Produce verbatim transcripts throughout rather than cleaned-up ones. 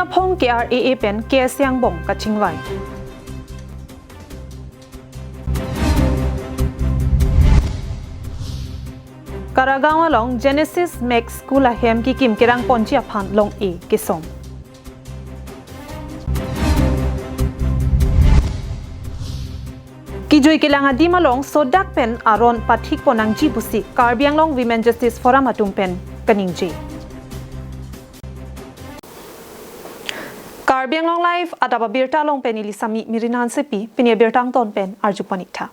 Aphong K R A A pen K S A angbong kachingvai. Karagaon along Genesis Max School ahem kikim kerang ponji aphan long-e kesom. Kejui kelang adim along sodak pen aron pathik pon nangji pusi Karbi Anglong Women Justice Forum atum pen kaningje. Karbi Anglong Live adap abirta along pen ili Sami Mirin Hansepi, pini abirta angton pen arju pon-ik tha.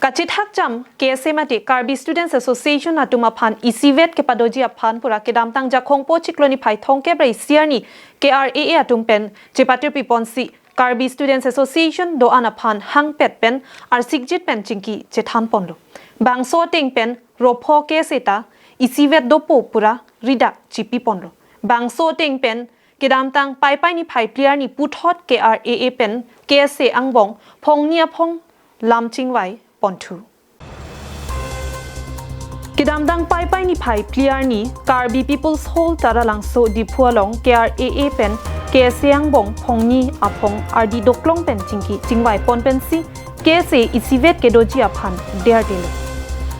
Kachethak jam K S A mate Karbi Students Association atum aphan isivet kepadoji aphan pura kedamtang Jakhong po chiklo niphai thomkep ra isi arni K R A A atum pen chepatirpi ponsi Karbi Students Association do-an aphan hangpet pen arsikjit pen chingki chethan ponlo. Bangso ateng pen ropho K S A ta isivet dopo pura ridak chipi ponlo. Bangso ateng pen kedamtang Paipai niphai phli arni puthot K R A A pen K S A angbong phongni aphong lam chingvai ponthu. Kedamtang Paipai niphai phli arni Karbi People's Hall Taralangso Diphu along K R A A pen K S A angbong phongni aphong ardi doklong pen chingki chingvai pon pensi K S A isivet kedoji aphan derdelo.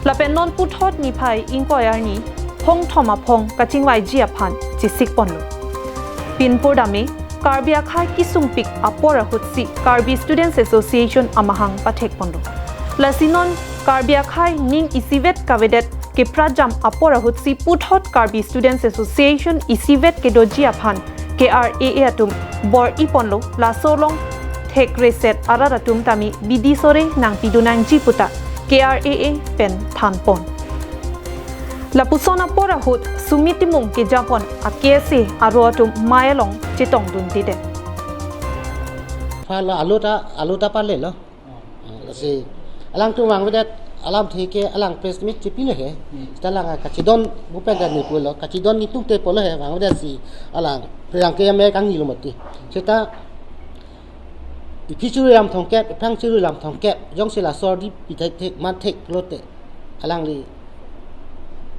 Lapen non puthot niphai ingkoi arni phongthom aphong kachingvaiji aphan chesik ponlo. Pinpur dame Karbi akhei kesungpik apor ahutsi Karbi Students Association amahang pathek ponlo. Lasi non Karbi akhei ning isivet kavedet kepra jam apor ahutsi puthot Karbi Students Association isivet kedoji aphan K R A A atum bor-i ponlo, laso along thek reset arat atum tame bidi sore nangpidun nangji puta K R A A pen than pon. Lapuson apor ahut Sumit Timung kejapon a K S A aro atum mei along chetongdundedet. Pha lo, alu ta, alu ta pale lo. Lasi alangtum vangvedet alamthe ke alang press meet chepilo he. Hmm. Seta alang kachidon bupen dan ni pulo, kachidon ni tungte pulo he, vangvedet si alang pherangke amei kangnilo mati. Seta iphi churu lam thomkep, iphang churu lam thomkep, jongsi laso ardi pithek thek man thek lote alangli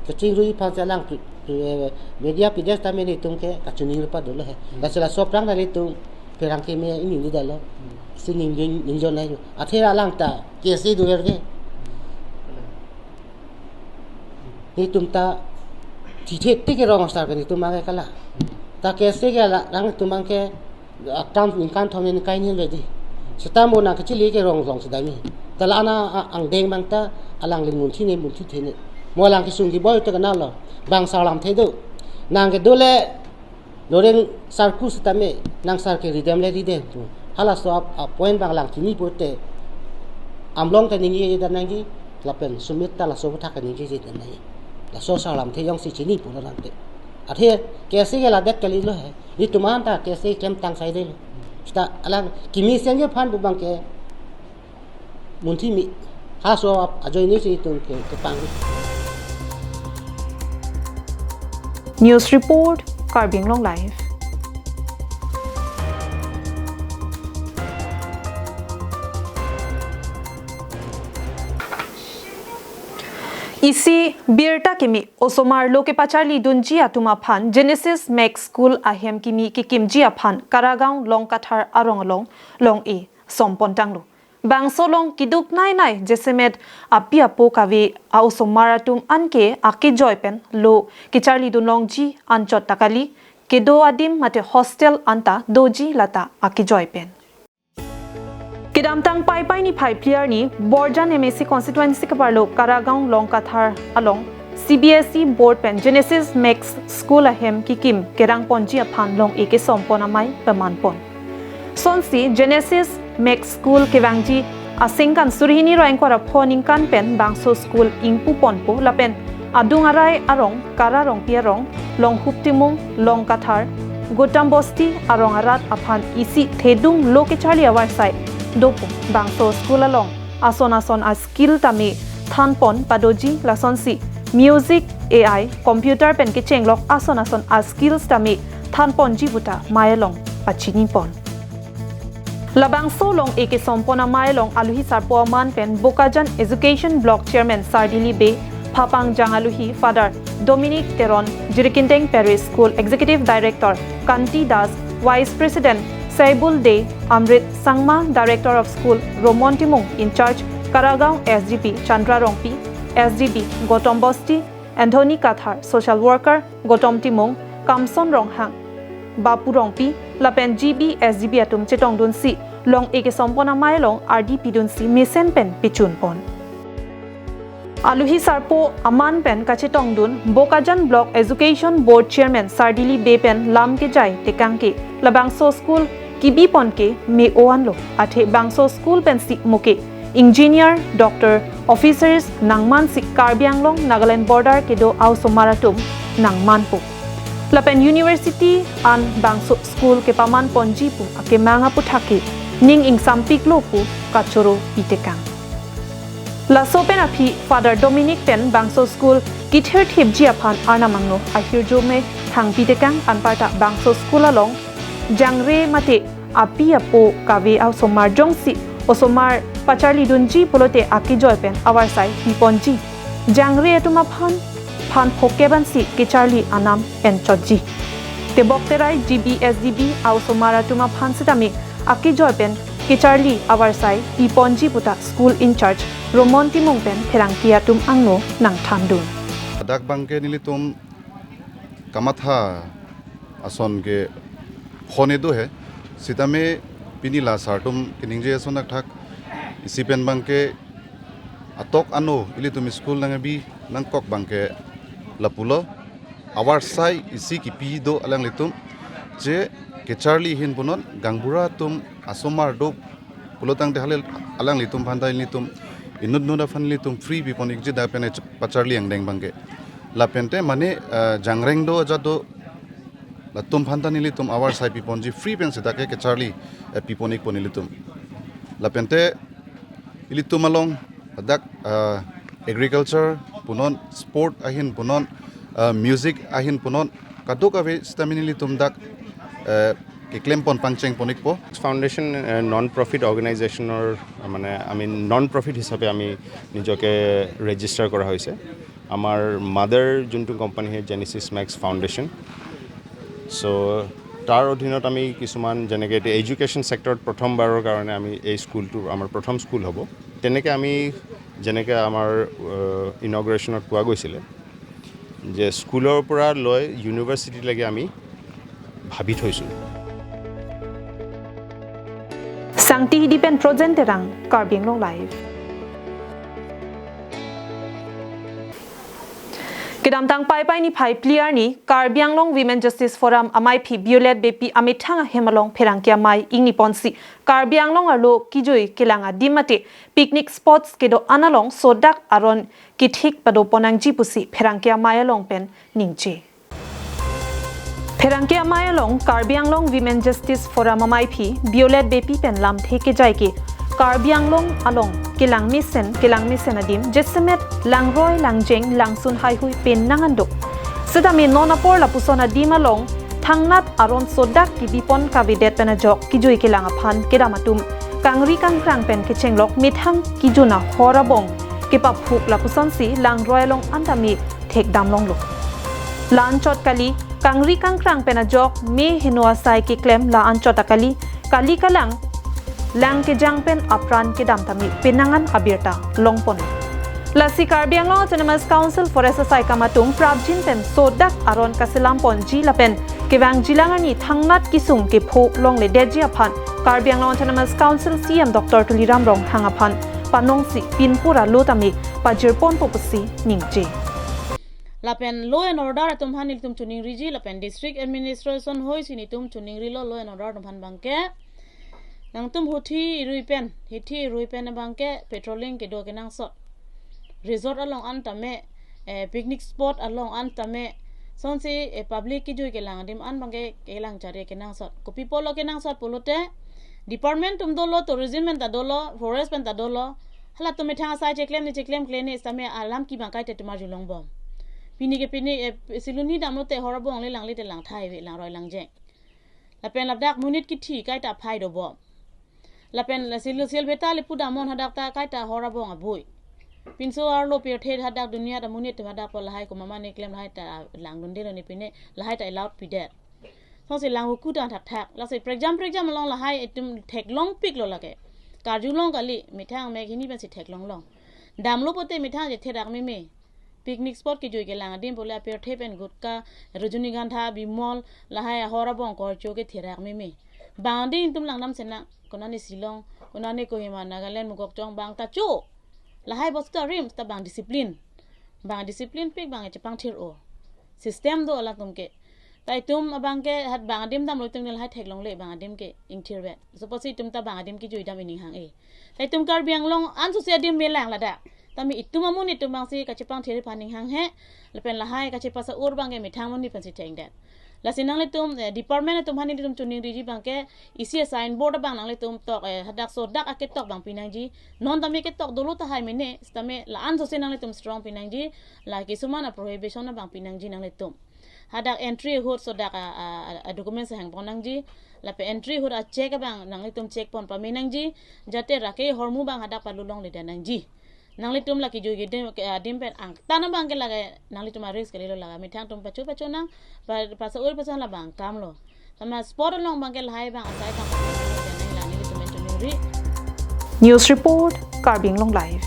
kachingrui aphansi alang pri-, pri-, media pidet tame netum ke kachiningri padolo he. Hmm. Lasi laso aphrang ta netum pherangke amei ini ni dalo. Hmm. Si ning, ning, ningjon layo. Athe alang ta K S A dover ke. Netum ta thithe tik ke rong sar ke netum abang ke kala. Ta K S A ke la, rang netum abang ke akam ningkan thom ningkan hini bedi. Seta mo nang kachili ke rong rong sedami. Ta la ana a-, angdeng abang ta alangli munthi ne munthi the ne. Mo alang kesung keboi te kenal lo. Bang sarlamthe do. Nang kedo le loreng sarku setame nang sar ke ridem le ridem pu. Halaso ap, ap point abang alang chini pute Amlong ta ningjeje dan nangji, lapen Sumit ta laso aputhak ta ningjeje dan nangji. Laso sarlamthe jongsi chini pulo nangte. Athe K S A ke ladak kalilo he. Netum an ta K S A klemtang saidelo. Seta alang kimi sengje aphan pu abang ke munthi mi. Halaso ap ajoine si netum ke, kepang. News report, Karbi Anglong Live. Isi birta kimi osomar lo kepacharlidunji atum aphan Genesis Max School ahem kimi kekimji aphan Karagaon Longkathar arong along long-e som pontanglo. Bangso along keduk nai nai jasemet api apo kave a-osomar atum anke akejoi pen lo kecharlidun longji anchot ta kali, kedo adim mate hostel anta doji lata akejoi pen. Kedamtang Paipai niphai phli arni Borjan M A C constituency keparlo Karagaon Longkathar along C B S E board pen Genesis Max School ahem kikim kerang ponji aphan long-e kesom pon amei peman pon. Sonsi Genesis Max School kevangji asengkan suri hini ra ingkoi ra pho ningkan pen bangso school ingpu ponpo lapen adung arai arong, Kara Rongpi arong, Longhup Timung, Longkathar, Gotam Bosti arong arat aphan isi thedung lo kecharli avarsai dopo. Bangso school along ason ason a-skill tame than pon padoji, lasonsi music, A I, computer pen kechenglok ason ason a-skills tame than ponji puta mei along pachini pon. Labangso long-e kesom pon amei along aluhi sarpo aman pen Bokajan Education Block Chairman Sar Dili Bey, Phapangjang aluhi Father Dominic Teron, Jirikindeng Parish School Executive Director Kanti Das, Vice President Saibul Dey, Amrit Sangma, Director of School Romon Timung, in charge Karagaon S D P Chandra Rongpi, S D P Gotom Bosti, Anthony Kathar, Social Worker Gotom Timung, Kamson Ronghang, Bapu Rongpi, lapen G B S D B atum chetongdunsi, long-e kesompon amei along ardi pidunsi mesen pen pechunpon. Aluhi sarpo aman pen kachetongdun Bokajan Block Education Board Chairman Sardili Bey pen lam kejai tekang ke, labangso school kibipon ke me-o anlo, athe bangso school pensi mo ke engineer, doctor, officers nangmansi Karbi Anglong Nagaland border kedo a-osomar atum nangmanpo. Lapen university an bangso school kepamanponji pu akemang aputhak ke ning ingsampiklo pu kachoro pitekang. Laso pen aphi Father Dominic pen bangso school kithirthipji aphan arnam angno ahirjume thangpitekang, anparta bangso school along jangre mate api apo kave a-osomar jongsi osomar pacharlidunji pulote akejoi pen avarsai piponji. Jangre atum aphan phan phokep ansi kecharli anam enchotji. Tebok terai G B S D B a-osomar atum aphan sitame akejoi pen kecharli avarsai piponji puta school in charge Romon Timung pen pherangke atum angno nangthandun. Dak bangke nelitum kamatha ason ke phone do he. Sitame pini la sartum keningje ason thakthak. Isi pen bangke atok ano ilitum school nangkebi nangkok bangke lapulo. Avarsai isi kipi do alanglitum. Je kecharli ahin punon, gaonbura atum asomar do pulotangte halil alanglitum aphan ta ilitum inut nut aphan ilitum free pipon-ikji, dak pen pacharli angdeng bangke. Lapente mane, eh, jangreng do ajat do, latum aphan ta nelitum avarsai piponji, free pen seta ke kecharli, eh, pipon-ikpo nelitum. Lapente ilitum along dak, eh, agriculture punon, sport ahin punon, eh, music ahin punon, kadokave sitame nelitum dak, eh, keklempon pangchengpon-ikpo. Foundation, eh, non profit organization or, eh, মানে আমি নন প্ৰফিট হিচাপে আমি নিজকে ৰেজিষ্টাৰ কৰা হৈছে। আমাৰ মাদাৰ যোনটো কোম্পানী হয় জেনেচিছ মেক্স ফাউণ্ডেশ্যন। চ' তাৰ অধীনত আমি কিছুমান, যেনেকে এতিয়া এডুকেশ্যন ছেক্টৰত প্ৰথমবাৰৰ কাৰণে আমি এই স্কুলটো আমাৰ প্ৰথম স্কুল হ'ব। তেনেকে আমি যেনেকে আমাৰ, আহ, ইনগ্ৰেশ্যনত কোৱা গৈছিলে যে স্কুলৰ পৰা লৈ ইউনিভাৰ্চিটিলৈকে আমি ভাবি থৈছোঁ। Sangti Hidi pen Trojen Terang, Karbi Anglong Live. Kedamtang Paipai niphai phli arni Karbi Anglong Women Justice Forum amaiphi Violet Beypi amethang ahem along pherangke amei ingniponsi Karbi Anglong arlo kejui kelang adim mate picnic spots kedo-an along sodak aron kethik padopon nangji pusi pherangke amei along pen ningje. Pherangke amei along Karbi Anglong Women Justice Forum amaiphi Violet Beypi pen lamthe kejai ke Karbi Anglong along kelang mesen, kelang mesen adim jasemet langroi langjeng langsun haihui pen nang an do. Sitame non apor lapuson adim along thangnat aron sodak kebipon kavedet pen ajok kejui kelang aphan kedam atum kangri kangkrang pen kechenglok methang kejun ahor abong kepaphuk lapusonsi langroi along an tame thekdam longlo. La anchot kali, kangri kangkrang pen ajok me heno asai keklem la anchot akali, kali kalang, lang kejang pen apran kedam tame penang an abirta longpon. Lasi Karbi Anglong Autonomous Council Forest asai kam atum prapjin pen sodak aron kaselamponji lapen kevangjilang arni thangnat kesung kepho longledetji aphan Karbi Anglong Autonomous Council C M Doctor Tuliram Ronghang aphan panongsi pinpura lo tame pajirponpo pusi ningje. Lapen law and order atum aphan ilitum choningriji lapen district administration hoisi nelitum choningrilo law and order atum aphan bangke. Nangtum huthi irui pen, hithi irui pen bangke patrolling kedo kenangsot. Resort along an tame, eh, picnic spot along an tame, sonsi, eh, public kejui kelang adim an bangke kelang chari kenangsot. Kopi apotlo kenangsot pulote, department atum dolo, tourism pen ta dolo, forest pen ta dolo. Halatum methang asai cheklem ne cheklem klemkle ne sitame alam kibang kaite tumar julong bom. Pini ke pini, eh, siluni damlote hor abong le langle te langthai ave langroi langjeng. Lapen ladak monit kithi kaita phai dobom. Lapen la silu sil beta le pudamon hadak ta kaita hor abong abui. Pinso arlo pirthe hadak dunia ta monit hadak po lahai komat ma ne klem lahai ta langdundelo ne pine lahai ta allowed pidet. Songsi lang huku ta thakthak. Lasi prekjam prekjam along lahai itum theklongpiklo lake. Karjulong kali methang mek hini pensi theklonglong. Damlo pote methang je therak meme. Picnic spot kejui kelang adim pule apirthe pen gutka, Rajnigandha, Bimol, lahai ahor abong korcho ke therak meme. Bang adim itum langdam sena, konane Shillong, konane Kohima, Nagaland, Mokokchung bang ta cho. Lahai bosta rim ta bang discipline. Bang discipline pik bang chepangthir-o. System do alangtum ke. Ta itum abang ke hat bang adim damlo itum ne lahai theklongle bang adim ke ingthir vet. Suppose itum ta bang adim kejui dam ining hang-e. Ta itum Karbi Anglong ansose adim melang ladak. Tame itum amonit itum bangsi kachepangthir aphan ning hanghe. Lapen lahai kachepasa-ur bang ke methang monit pensi thengdet. Lasi nanglitum, eh, department atum hani itum chuning riji bang ke isi signboard bang nanglitum tok, eh, hadak sodak aketok bang pinangji. Non tame ketok dolo tahai mene, tame la ansose nanglitum strong pinangji. La kisuman a prohibition bang pinangji nanglitum. Hadak entry ahut sodak a, a, a, a documents hangpon nangji. Lapen entry ahut a check bang nanglitum check pon pame nangji. Jate rake hormu bang hadak palulongle nangji. Nanglitum lake jui gede ke adim pen angtan bang ke lake nanglitum a risk kalilo lake methang atum pacho pacho nang pa, pasa-ur pasa la bang kamlo. Tame spot along bang ke lahai bang asai bang nang la nanglitum chuning ri. News report, Karbi Anglong Live.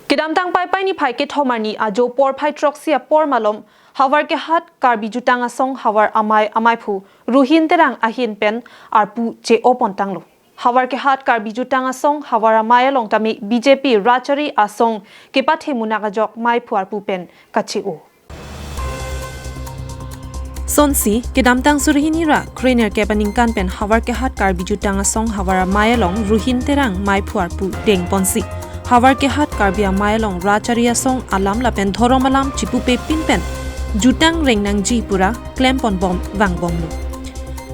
Kedamtang Paipai niphai kethom arni ajo porphai throksi apor malom Howraghat Karbi Jutang Asong havar amei amaiphu Ruhin Terang ahin pen arpu che-o pontanglo. Howraghat Karbi Jutang Asong havar amei along tame B J P Rachari Asong kepathe munak ajok meiphu arpu pen kache-o. Sonsi, kedamtang suri hini ra kre nerkep aningkan pen Howraghat Karbi Jutang Asong havar amei along Ruhin Terang meiphu arpu dengponsi Howraghat Karbi amei along Rachari Asong alam lapen dhorom alam chipupepin pen jutang reng nangji pura klempon bom vangbomlo.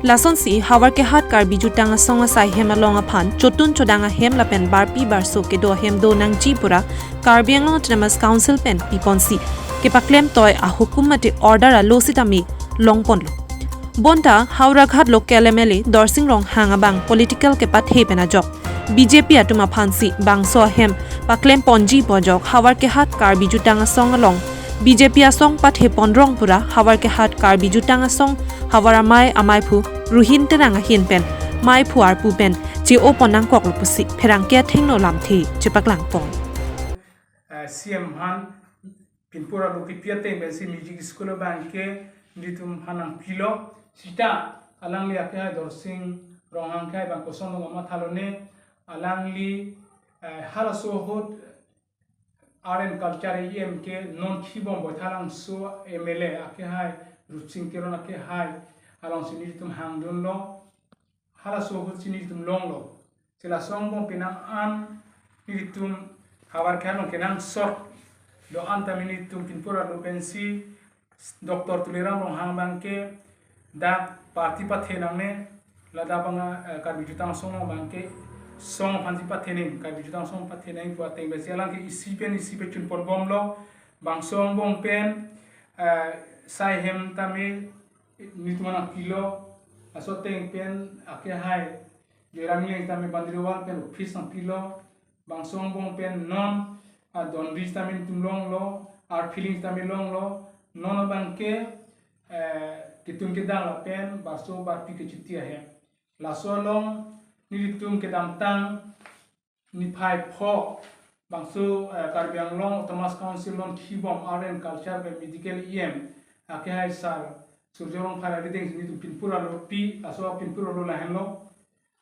Lasonsi Howraghat Karbi Jutang Asong asai hem along aphan chotun chodang ahem lapen barpi barso kedo ahem do nangji pura Karbi Anglong Autonomous Council pen piponsi kepaklem toi ahukum mate order alo sitame longponlo. Bonta Howraghat local M L A Dorsing Ronghang abang political kepathe pen ajok B J P atum aphansi bangso ahem paklem ponji pu ajok Howraghat Karbi Jutang Asong along B J P asong pathe ponrong pura Howraghat Karbi Jutang Asong havar amei amaiphu Ruhin Terang ahin pen meiphu arpu pen che-o pon nangkoklo pusi pherangke athengno lamthe chepaklangpon. Eh, C M aphan pinpur alo kipi ateng pensi music school abang ke nelitum aphan nangpilo. Sita alangli akehai Dorsing Ronghang kehai bang koson lo ma thalone alangli, eh, halaso ahut Art and Culture E M ke non Khibom Boithalangso M L A akehai Rupsing Teron akehai alongsi nelitum hangdunlo. Halaso ahutsi nelitum longlo. Si laso angbong penang an nelitum Howraghat along kenangsot do-an tame nelitum pinpur alo pensi Doctor Tuliram Ronghang abang ke dak party pathe nangne, ladak bang, eh, Karbi Jutang Asong abang ke song aphansi pathe nang, Karbi Jutang Asong pathe nang pu ateng pensi alang ke isi pen isi pachun ponbomlo. Bangso angbong pen, eh, sai hem tame nelitum aphan nangpilo, laso ateng pen akehai Joyram Engleng tame Bandariwal pen office nangpilo, bangso angbong pen non, ah, donri tame nelitum longlo, art filling tame longlo, non abang ke, eh, ketum kedang lapen barso barpi kechiti ahem. Laso along nelitum kedamtang niphai pho bangso, eh, Karbi Anglong Autonomous Council non Khibom Art and Culture pen Medical E M akehai sir Surjya Rongphar arideng si nelitum pinpur alo pi, laso pinpur alo lahenlo.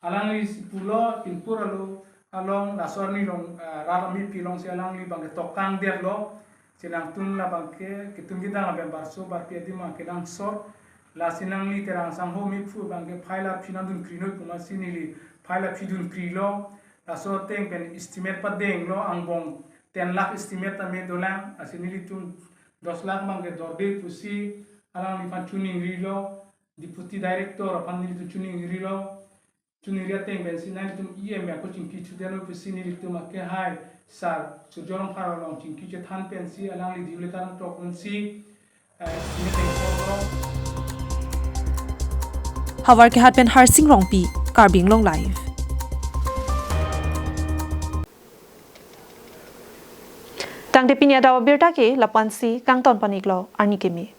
Alangli si pulo pinpur alo along laso arni along, eh, rat amipi alongsi alangli abang ke tokang derlo. Si nangtum labang ke ketum kedang abang barso barpi adim abang kenangsot. Lasi nangli Terang sangho mephu abang ke phai la phi nangdun krino pu amatsi neli phai la phi dun krilo. Laso ateng pen estimate padenglo, angbong ten lakh estimate tame dolang, lasi nelitum dos lakh abang ke dorde pusi alangliphan chuning rilo, Deputy Director aphan nelitum chuning rilo. Chuning ri ateng pensi nanglitum E M ako chingki chudeno pusi nelitum akehai sir Surjya Rongphar along chingki chethan pensi alangli diule tarang tok pensi, eh, estimate dengponlo. Howraghat pen Harsing Rongpi, Karbi Anglong Live. Tangte pini adap abirta ke lapu-ansi kangton pon-iklo, arni keme.